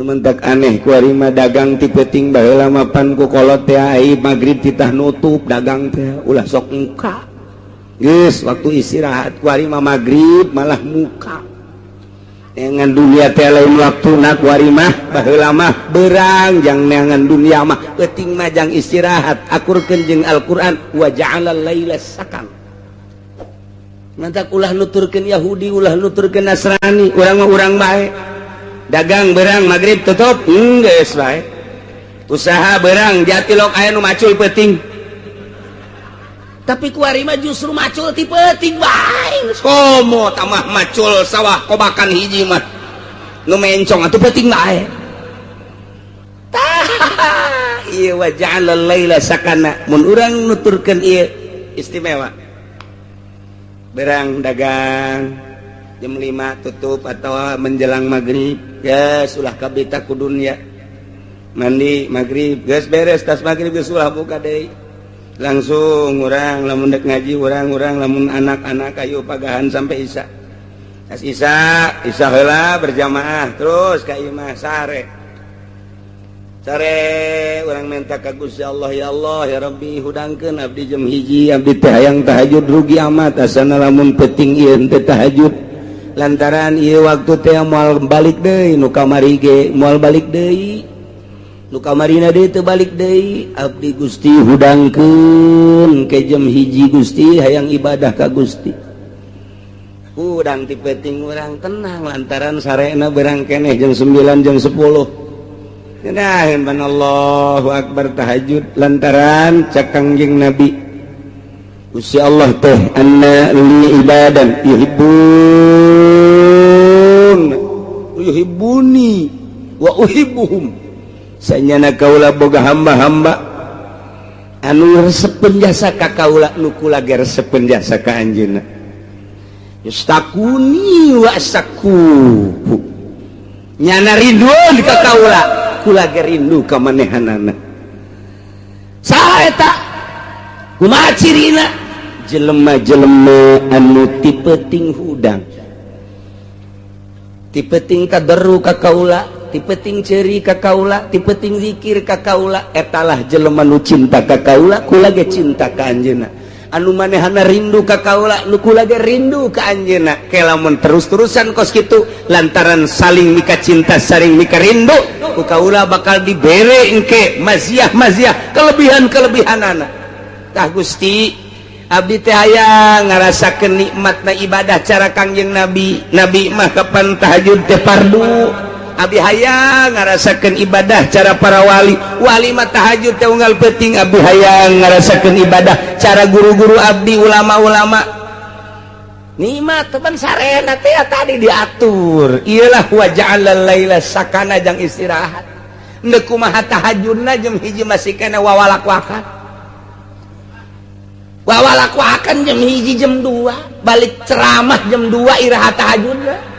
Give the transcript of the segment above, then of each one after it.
Mentak aneh kuari mah dagang ti peuting. Baheula mah pan ku kolot teh ai magrib titah nutup dagang teh, ulah sok muka, geus waktu istirahat. Kuari mah magrib malah muka dengan dunia teh lain waktuna kuari mah. Baheula mah berang jang neangan dunia mah, peuting mah jang istirahat. Akurkeun jeung Al-Qur'an, wa ja'alal laila sakan. Mantak ulah nuturkeun Yahudi, ulah nuturkeun Nasrani. Urang mah urang bae. Dagang berang, maghrib tutup, geus bae. Usaha berang, jatilok aya nu macul peuting, tapi kuari mah justru macul ti peuting bae. Komo tamah macul sawah kobakan hiji mah nu mencong atuh peuting bae. Tah, ieu wa ja'alal laila sakana. Mun urang nuturkeun ieu istimewa, berang dagang jam 5 tutup atau menjelang maghrib ya sulah kabita ku dunia. Mandi maghrib geus beres, tas maghrib geus ulah buka deui. Langsung urang lamun dek ngaji, urang-urang lamun anak-anak ayo pagahan sampai isya. Tas isya, isya heula berjamaah, terus ka imah sare. Sare urang minta ka Gusti Allah, ya Allah, ya Rabbi, hudangkeun abdi jam 1, abdi teh hayang tahajud. Rugi amat asana lamun peuting ieu teh tahajud, lantaran ieu waktu teh moal balik deui. Nu kamari ge moal balik deui, nu kamarina deui teu balik deui. Abdi, Gusti, hudangkeun ke jam 1, Gusti, hayang ibadah ka Gusti. Hudang ti peuting urang tenang, lantaran sarena berang keneh jam 9, jam 10. Nah, Allahu Akbar tahajud, lantaran cek Kangjeng Nabi, Gusti Allah teh anna li ibadan yuhibbun yuhibbuni wa uhibbuhum. Sanyana kaula boga hamba-hamba anu resepeun jasa ka kaula, nu kula ge resepeun jasa ka anjeunna. Yastakuni wa astaku, nyana rindueun ka kaula, kula ge rindu ka manehanana. Saha eta? Kumaha cirina? Jelema-jelema anu ti peuting hudang, ti peuting kaderu ka kaula, ti peuting ceuri ka kaula, ti peuting zikir ka kaula. Etalah jelema nu cinta ka kaula, kula ge cinta ka anjeunna. Anu manehana rindu ka kaula, nu kula ge rindu ka anjeunna. Ke lamun terus-terusan kos kitu, lantaran saling mika cinta, saling mika rindu, ku kaula bakal dibere engke maziah-maziah, kelebihan-kelebihanana. Tah Gusti, abdi teh hayang ngarasakeun nikmatna ibadah cara Kangjeng Nabi. Nabi mah kapan tahajud teh fardu. Abdi hayang ngarasakeun ibadah cara para wali. Wali mah tahajud teh unggal peuting. Abdi hayang ngarasakeun ibadah cara guru-guru abdi, ulama-ulama. Nikmat teman sarena teh tadi diatur. Iyalah wa ja'alal laila sakana, jang istirahat. Ndek kumaha tahajudna jam 1 masih kena wawalak-wakan, wawalak-wakan jam 1, jam 2, balik ceramah jam 2, iraha tahajudna?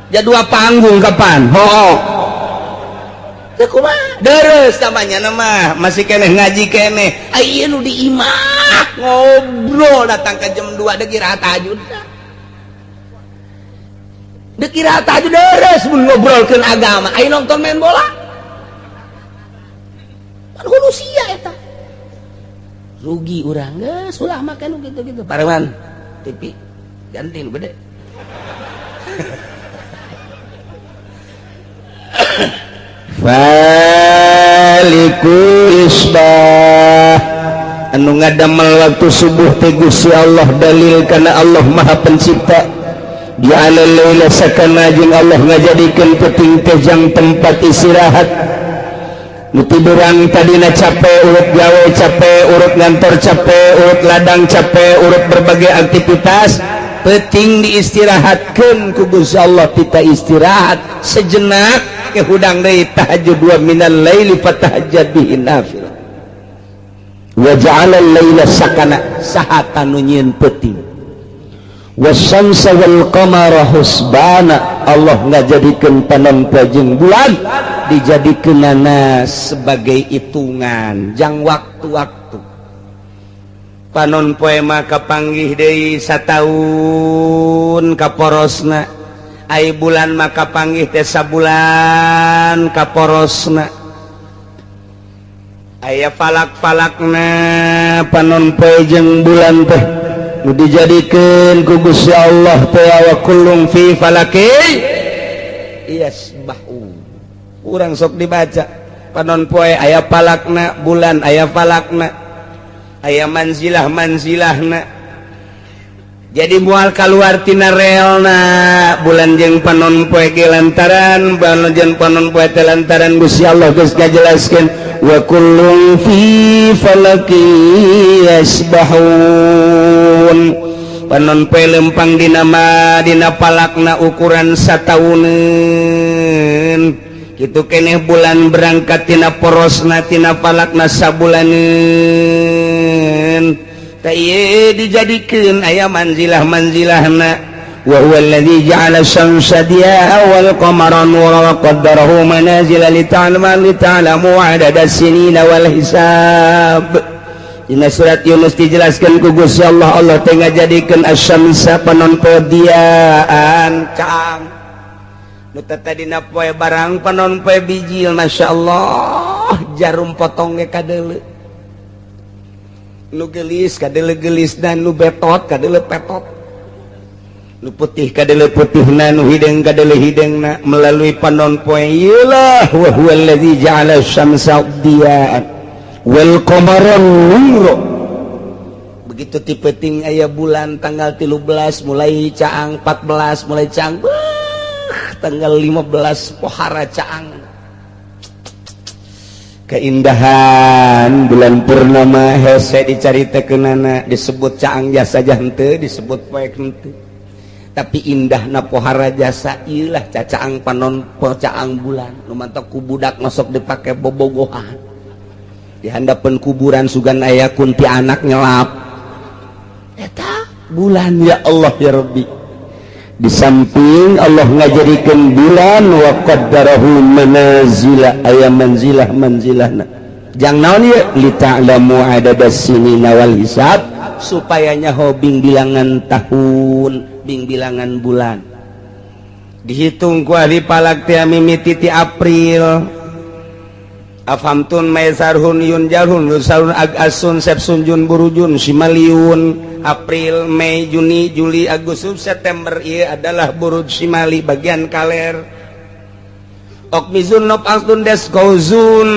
Jadua panggung kapan? Ho, kumaha deres namanya nama masih keneh ngaji keneh. Ayo nu di imah ngobrol datang ke jam 2, dek iraha tahajud? Dek iraha tahajud deres mun ngobrolkeun agama? Ayo nonton main bola kan sia eta. Rugi urang, geus ulah makan gitu-gitu. Pareman TV ganti nu gede. Faliku isbah, anu ngadamel waktu subuh teh Gusti Allah, dalil karena Allah Maha Pencipta. Ja'ala laila sakana, jeung Allah ngajadikeun peuting teh jang tempat istirahat. Nu tiduran tadina capek, urut gawe capek, urut ngantor capek, urut ladang capek, urut berbagai aktivitas, peuting diistirahatkeun ku Gusti Allah. Kita istirahat sejenak ke hudang deui tahajud, wa minal laili fatahajjad bihi nafilah. Wa ja'ala laila sakana, saha nu nyieun peuting? Wasyamsa wal qamara husbana, Allah ngajadikeun panon poe jeung bulan dijadikeunana sebagai hitungan jang waktu-waktu. Panon poe mah kapanggih deui sataun kaporosna. Ai bulan maka panggih teh sabulan ka porosna, aya falak-falakna panon poe jeung bulan teh nu dijadikeun ku Gusti Allah teh, wa kullun fi falaki yasbahu. Urang sok dibaca, panon poe aya falakna, bulan aya falakna, aya manzilah manzilahna. Jadi mual keluar tina relna bulan jeung panon poe ge, lantaran bulan jeung panon poe teh lantaran Gusti Allah geus ngajelaskeun wa kullun fi falaki yasbahun. Panon poe lempang dina ma dina falakna ukuran satauneun kitu keneh. Bulan berangkat tina porosna, tina falakna sabulaneun. Dijadikan aya manzilah manzilahna. Wa huwa alladhi ja'ala syamsa diya'a wal qamara nura wa qaddarahu manazila lita'lamu 'adada sinina wal hisab. Dina surat Yunus dijelaskan ku Gusti Allah, Allah teh ngajadikeun asyamsa panon poe diaan caang, nu tadina poe barang panon poe bijil. Masya Allah, jarum potong ge kadeuleu, nu gelis kadele gelis, dan nu betot kadele petot, nu putih kadele putihna, nu hideung kadele hideungna melalui panon poe. Iyalah, wa huwa allazi ja'ala syamsa diya'an wal qamara nura. Begitu ti peuting aya bulan, tanggal 13 mulai caang, 14 mulai caang, beuh, tanggal 15 pohara caang. Keindahan bulan purnama hese dicaritakeunana, disebut caang jasa henteu, disebut poek henteu, tapi indah na pohara jasa. Ilah cacaang panon poe, caang bulan nu mantak ku budak masuk dipake bobogohan di handapeun kuburan, sugan aya kuntianak nyelap eta bulan. Ya Allah, ya Rabbi. Di samping Allah ngajadikeun bulan wa qaddarahu manazila, aya manzilah manzilahna jang naon ieu? Li ta'lamu adadas sinina wal hisab, supaya nyaho bing bilangan tahun, bing bilangan bulan. Dihitung ku ahli falak teh mimiti ti April, Afhamtun Maisarhun Yun Jalhun Lusarun Agasun Sepsun Jun Burujun Simaliun. April, Mei, Juni, Juli, Agustus, September, iya adalah buruj Simali bagian kaler. Okmizun Nop Astun Des Gauzun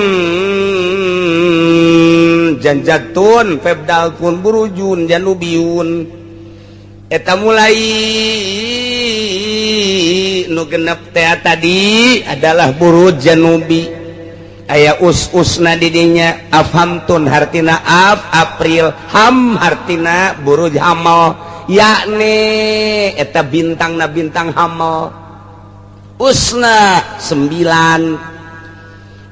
Janjatun Febdalpun Burujun Janubiun. Eta mulai nu genep teh tadi adalah buruj Janubi, aya us-usna didinya. Afhamtun hartina af April, ham hartina buruj hamal, yakni eta bintang na bintang hamal, usna 9.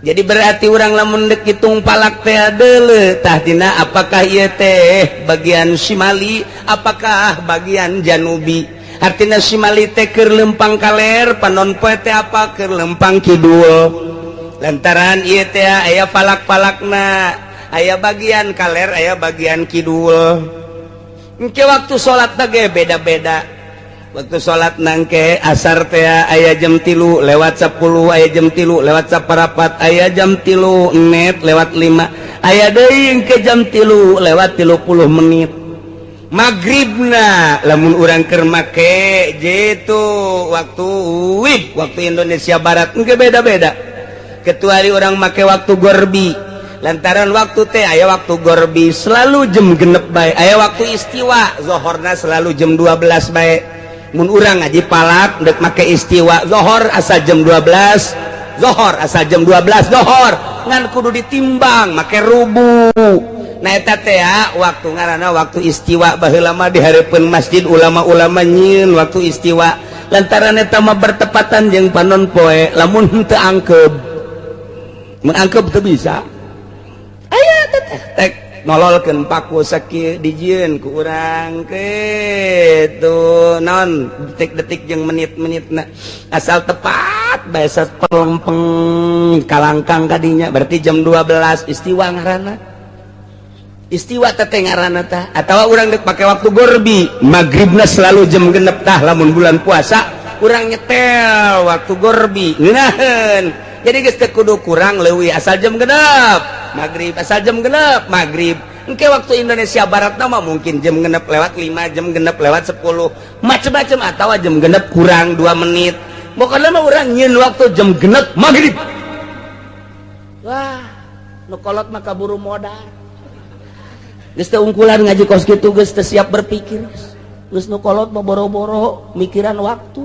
Jadi berarti orang lamun dek hitung falak teh deuleu tah tina apakah ieu teh bagian Simali, apakah bagian Janubi. Artina Simali teh keur lempang kaler, panon poe teh apa keur lempang kidul, lantaran ieu teh aya falak-falakna, aya bagian kaler, aya bagian kidul. Engke waktu salat ge beda-beda. Waktu salat nangke asar teh aya jam 3.10, aya jam 3.15, aya jam 3 net lewat 5, aya deui ke jam 3.30. Maghribna lamun urang keur make jitu waktu WIB, waktu Indonesia Barat, engke beda-beda, kecuali orang make waktu gorbi, lantaran waktu teh aya waktu gorbi selalu jam 6 bae, aya waktu istiwa zohorna selalu jam 12 bae. Mun urang ngaji falak dek make istiwa zohor asa jam 12 zohor, asa jam 12 zohor, ngan kudu ditimbang make rubu. Nah, eta teh waktu ngaranna waktu istiwa. Baheula mah di hareupeun masjid ulama-ulama nyieun waktu istiwa, lantaran eta mah bertepatan jeung panon poe. Lamun henteu angkeb, mun angkeb teu bisa. Aya teh tek nololkeun paku sakieu, dijieun ku urang kitu naon detik-detik jeung menit-menitna, asal tepat bae pelempeng kalangkang kadinya berarti jam 12 istiwa ngaranna. Istiwa teh ngaranna tah. Atawa urang dek pake waktu gorbi, maghribna selalu jam 6 tah. Lamun bulan puasa Urang nyetel waktu gorbi ngeunaheun. Jadi geus teu kudu kurang leuwih, asal jam 6 maghrib, asal jam 6 maghrib. Engke waktu Indonesia Barat nama mungkin jam 6 lewat 5, jam 6 lewat 10, macem-macem, atau jam 6 kurang 2 menit. Pokoknya mah urang nyieun waktu jam 6 maghrib. Wah, nu kolot mah kaburu modal. Geus teu ungkulan ngaji kos kitu, geus teu siap berpikir. Geus nu kolot mah boro-boro mikiran waktu,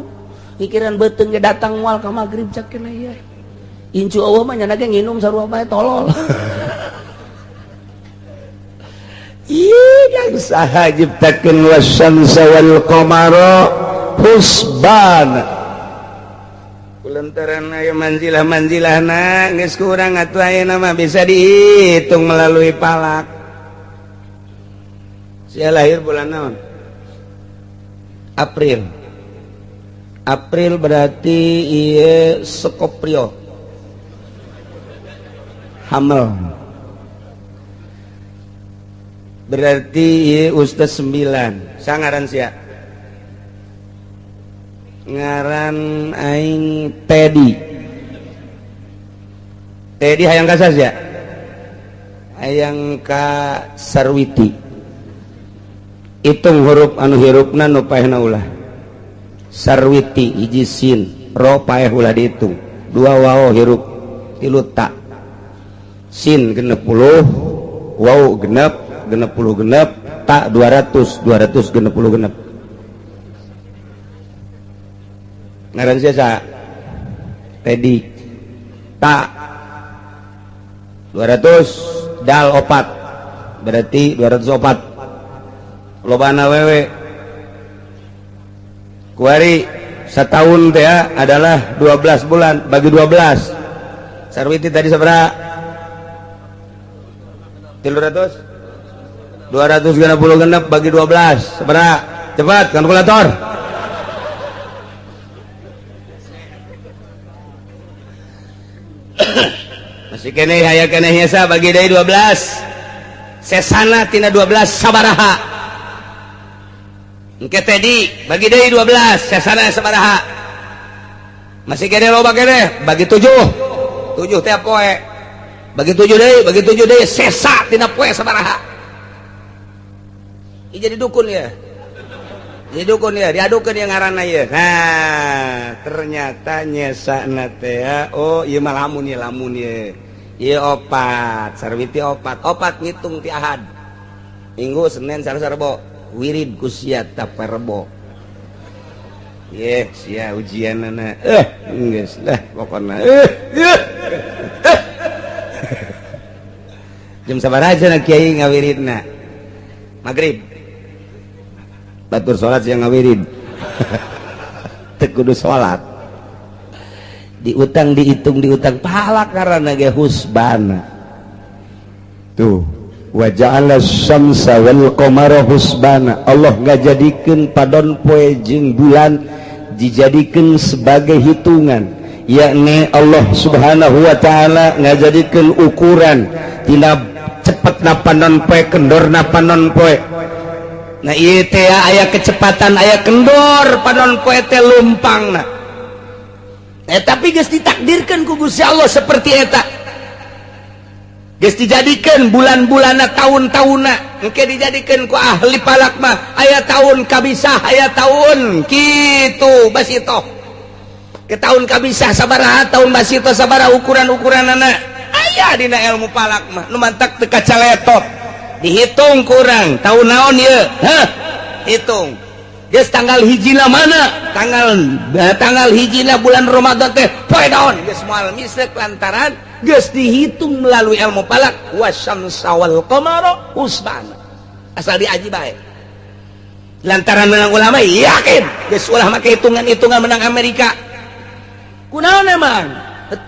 mikiran beuteung ge datang moal ka maghrib cak kena ieu. Incu eueuh mah nya ge nginum sarua bae tolol. Ih, yang saha ciptakeun wasyamsa wal qamara husban. Kulantaran aya manzilah-manzilahna geus kurang atuh ayeuna mah bisa dihitung melalui palak. Sia lahir bulan naon? April. April berarti ieu Scorpio. Hamil. Berarti ieu Ustaz 9. Sangaran sia? Ngaran aing Teddy. Teddy hayang ka sia? Hayang ka Sarwiti. Hitung huruf anu hirupna nu paehna ulah. Sarwiti hiji sin, ro paeh ulah dihitung. 2 waw hirup, 3 ta. Sin 60, waw genep, 66, ta 200, 266. Ngaran sia Teddy. Ta 200 dal opat. Berarti 204. Lobana wewe. Kuari setahun teh adalah 12 bulan bagi 12. Sarwiti tadi sabaraha? 300 266 bagi 12 sabaraha? Cepat kalkulator. Masih keneh aya keneh nyesa bagi deui 12. Sesana tina 12 sabaraha? Engke Teddy bagi deui 12, sesana sabaraha? Masih keneh loba keneh bagi 7. 7 teh poe. Bagi 7 deui, bagi 7 deui, sesa tina poe sabaraha? Ih, jadi dukun ya. Jadi dukun ya, diadukeun yang ngaranna ieu. Nah, ternyata nyesana teh oh ieu mah lamun ieu, lamun ieu. Ieu opat, Sarwiti opat. Opat ngitung ti Ahad. Minggu, Senin, Selasa, Rebo. Wirid ku sia taparebo. Ye, sia ujianana. Geus lah pokona. Jam sabaraha cenah kiai ngawiridna? Magrib. Batur salat siang ngawirid. Teu kudu salat. Diutang dihitung diutang pahala karena ge husbana. Tuh, wa ja'ala syamsa wal qamara husbana. Allah ngajadikeun padon poe jeung bulan dijadikeun sebagai hitungan, yakni Allah Subhanahu wa taala ngajadikeun ukuran tina cepetna panon poe, kendorna panon poe. Nah ieu teh aya kecepatan, aya kendor panon poe teh lumpangna. Tapi geus ditakdirkeun ku Gusti Allah seperti eta. Geus dijadikeun bulan-bulanna, tahun-tahunna. Engke dijadikeun ku ahli falak mah aya tahun kabisah, aya tahun kitu basitoh. Ke tahun kabisah sabaraha, tahun basitoh sabaraha, ukuran-ukuranana. Aya dina ilmu falak mah nu mantak teu kacaletot. Dihitung kurang tahun naon ieu? Hah, hitung. Geus tanggal hijina mana? Tanggal hijina bulan Ramadan teh poe naon? Geus moal misek lantaran geus dihitung melalui ilmu falak wasyamsa wal qamara husbana. Asal diaji bae. Lantaran menang ulama yakin geus ulah make hitungan-hitungan menang Amerika. Kunaon emang?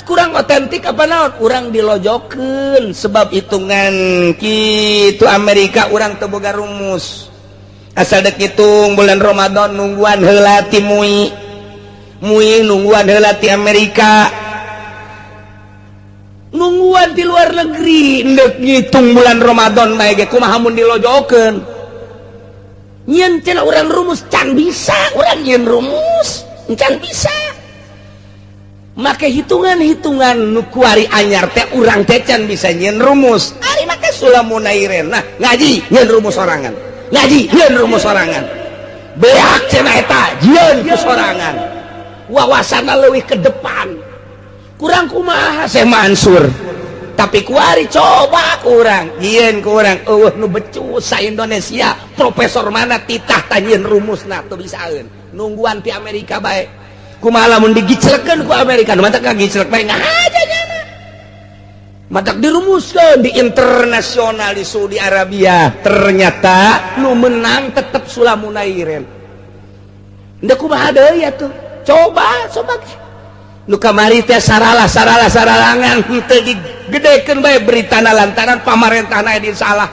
Kurang otentik apa naon? Urang dilojokeun sebab hitungan kitu Amerika urang teu boga rumus. Asal dek hitung bulan Ramadan nungguan heula ti MUI. MUI nungguan heula ti Amerika. Nungguan di luar negeri ndek ngitung bulan Ramadan bae ge kumaha mun dilojokeun. Nyieun cenah urang rumus can bisa urang nyieun rumus. Encan bisa make hitungan-hitungan nu kuari anyar teh, urang teh can bisa nyieun rumus. Ari make Sulam Munairin, nah, ngaji nyieun rumus sorangan, ngaji nyieun rumus sorangan, beak cenah eta jieun ku sorangan, wawasanna leuwih ke depan. Kurang kumaha Syekh Mansur, tapi kuari coba kurang jieun, kurang eueuh nu becus sa Indonesia. Profesor mana titah tanyeun rumusna teu bisaeun, nungguan ti Amerika bae. Kumaha lamun digiclekeun ku Amerika? Nu matak ngagiclek bae ngahaja nyana, matak dirumuskeun di internasional di Saudi Arabia, ternyata nu menang tetep Sulam Munairin. Ndek kumaha deui atuh? Coba coba nu kamari teh saralah saralah saralangan, henteu digedekeun bae beritana lantaran pamarentahna di salah.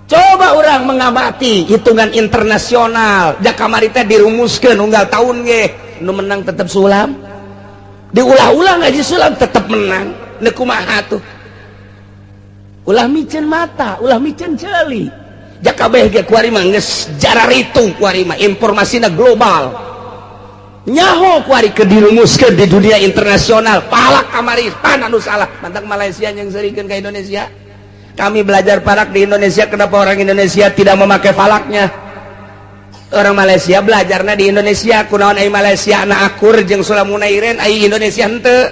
Coba orang mengamati hitungan internasional, ja kamari teh dirumuskeun unggal tahun ge nu menang tetep Sulam, diulah-ulah ngaji Sulam tetep menang. Nek kumaha tuh? Ulah micen mata, ulah micen ceuli. Ja kabeh ge kuari mah geus jararitung, kuari mah informasina global, nyaho kuari ke dirumuskeun di dunia internasional. Palak kamari pan anu salah, mantak Malaysia yang serikeun ka Indonesia. Kami belajar falak di Indonesia, kenapa orang Indonesia tidak memakai falaknya? Orang Malaysia belajarnya di Indonesia, kunaon ai Malaysia na akur jeung Sulam Munairin, ai Indonesia henteu?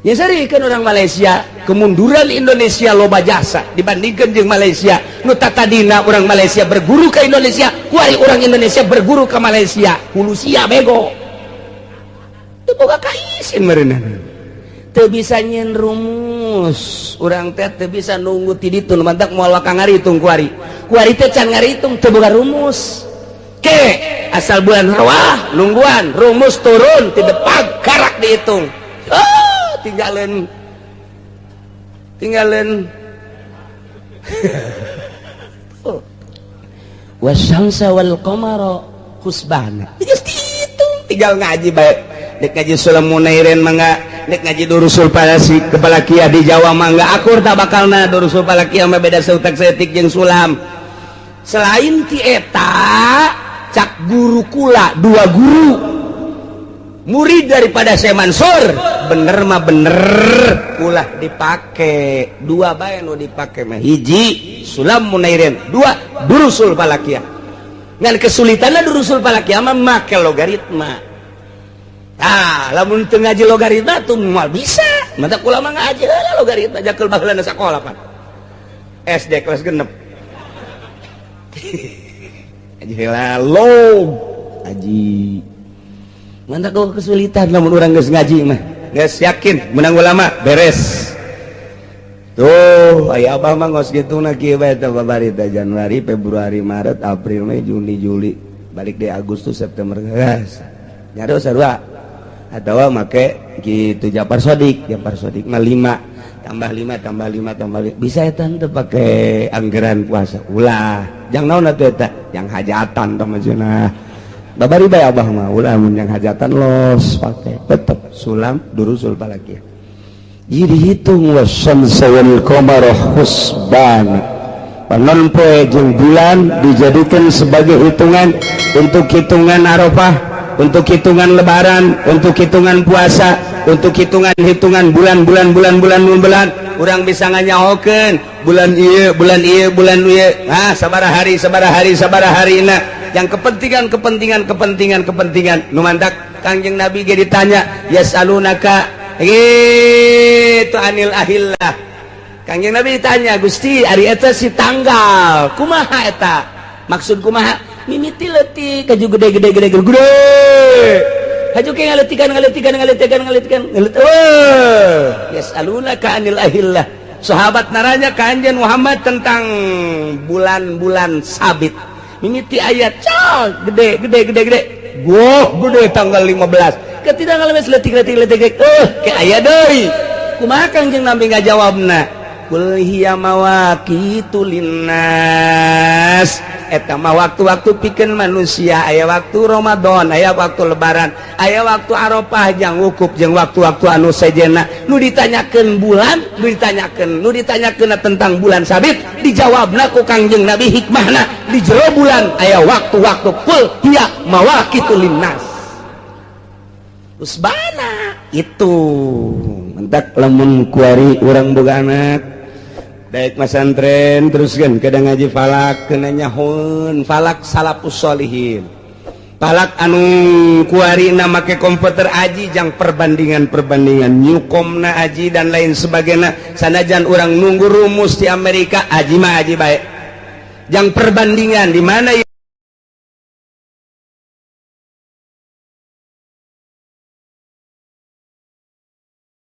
Ya kan orang Malaysia, kemunduran Indonesia loba jasa dibandingkan jeung Malaysia. Nu tadina orang Malaysia berguru ke Indonesia, kuari orang Indonesia berguru ke Malaysia. Hulu sia bego teu boga kaisin meureunna, teu bisa nyieun rumus urang teh, teu bisa nunggu ti ditu. Mantak moal waka ngaritung kuari, kuari teh can ngaritung, teu boga rumus. Ke asal bulan rawah nungguan rumus turun ti depan karak dihitung. Oh, tinggalin tinggalin. Oh. Wasyamsa wal qamara husbana. Geus dihitung, tinggal ngaji bae. Dek ngaji Sulam Munairin mangga, dek ngaji Durusul Falasi Kepala di Jawa mangga, akur tak bakalna. Durusul Falakiyah mah beda seutak seetik jeung Sulam. Selain ti eta, cak guru kula, dua guru murid daripada Syekh Mansur, bener mah bener ulah dipake dua bae. Nu dipake mah hiji Sulam Munairin, dua Durusul Falakiyah. Ngan kesulitanna Durusul Falakiyah mah make logaritma. Ah, lamun teu ngaji logaritma tuh moal bisa. Mata kula mah ngaji heula logaritma jakeul baheulana sakola pan SD kelas 6 ngaji heula log ngaji. Mantap kau kesulitan, lamun urang geus ngaji mah geus yakin menang ulama beres tuh. Aya abah mah ngos gitu na kieu bae teh babari teh Januari, Februari, Maret, April, Mei, Juni, Juli, balik deh Agustus, September, geus nyari sarua atau make gitu Japar Sodik. Japar Sodik mah 5 tambah 5 tambah 5 tambah 5 bisa eta teu pake anggaran puasa. Ulah jang naon atuh eta yang hajatan tah maksudna. Babari bae abah mah ulah, mun yang hajatan los pake tetep Sulam Durusul Falakiyah. Jadi hitung wasyamsa wal qamara husban, panon poe jeung bulan dijadikan sebagai hitungan untuk hitungan Arafah, untuk hitungan Lebaran, untuk hitungan puasa, untuk hitungan-hitungan bulan-bulan bulan-bulan bulan. Urang bisa nganyahokeun bulan ieu, bulan ieu, bulan ieu, ah, sabaraha hari, sabaraha hari, sabaraha harina, yang kepentingan kepentingan kepentingan kepentingan. Nu mantak Kangjeng Nabi ge ditanya, yasalunaka gitu anil ahillah. Kangjeng Nabi ditanya, "Gusti, ari eta si tanggal kumaha eta maksud kumaha?" Mimiti leutik kaju gede gede gede gede gede, haju ke ngaletikan ngaletikan ngaletikan ngaletikan ngalet. Oh, yasalunaka anil ahillah. Sahabat naranya ka Anjeun Muhammad tentang bulan-bulan sabit. Mimiti ayat cal gede gede gede gede, goh gede tanggal 15, ketika ngalemes letik letik letik letik, eh, ke aya deui. Kumaha Kangjeng Nabi ngajawabna? Qul hiya mawaqitu linnas. Eta mah waktu-waktu pikeun manusia. Aya waktu Ramadan, aya waktu Lebaran, aya waktu Arafah jang wukuf, jeung waktu-waktu anu sejena. Nu ditanyakeun bulan, nu ditanyakeun tentang bulan sabit, dijawabna ku Kangjeng Nabi. Hikmahna di jero bulan aya waktu-waktu. Qul hiya mawaqitu linnas. Usbana itu mentak lamun kuari urang boga anak daek masantren, terus kan kadang ngaji falak, kena nyahun falak salafus solihin, falak anu kuari na make komputer aji jang perbandingan-perbandingan Newcomna aji dan lain sebagainya. Sanajan urang nunggu rumus di Amerika, aji mah aji baik jang perbandingan di mana.